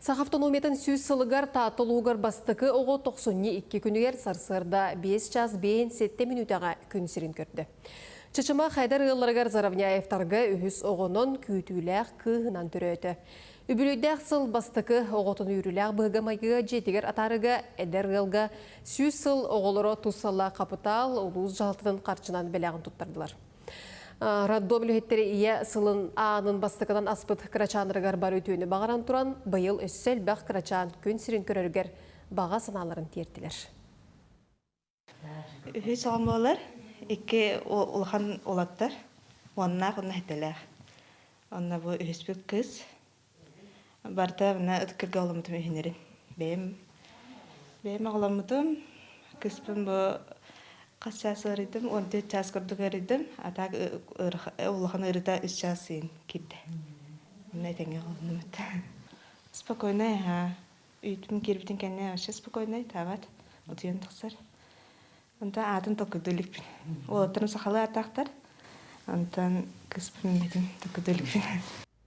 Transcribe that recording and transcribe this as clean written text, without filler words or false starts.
Саха автономиятын 100 сылыгар Таатта улуугар бастакы оҕо 92 күнүгэр сарсыарда 5 час 57 мүнүүтэҕэ күн сирин көрдө. Чычыма Хайдар ыалларыгар Заровняевтарга үһүс оҕонон күүтүүлээх кыыһынан төрөөтө. Үбүлүөйдээх сыл бастакы оҕотун үөрүүлээх быһыга-майгыга дьиэтигэр атаарыга эдэр ыалга 100 сыл оҕолоро тус сыллаах хапытаал улуус дьаһалтатын харчынан бэлэҕин туттардылар. Роддом үлэһиттэрэ ийэ сылын аанын бастакынан аспыт кырачааннарыгар бары үтүөнү баҕаран туран, быйыл өссө элбэх кырачаан күн сирин көрөрүгэр баҕа санааларын тиэртилэр. Үһүс оҕом буолар, икки улахан уолаттар, уоннаах уонна сэтэлээх. Онно бу үһүспүт кыыс. Барыта мына ытыкырга оҕоломмутум үһүнэрин. Бэйэм бэйэм оҕоломмутум. Кыыспын бу хас чаас ыарыйдым? 14 чаас курдук ыарыйдым. А так улахан ыарыыта үс чаас сыйын киирдэ. Онно этэҥҥэ оҕолоннум этэ. Спокойнай аһаа. Үүтүм киирбитин кэннэ вообще спокойнай, таабат. Утуйан тахсар. Онтон аатын толкуйдуу иликпин. Уолаттарым сахалыы ааттаахтар. Онтон кыыспын бэтин толкуйдуу иликпин.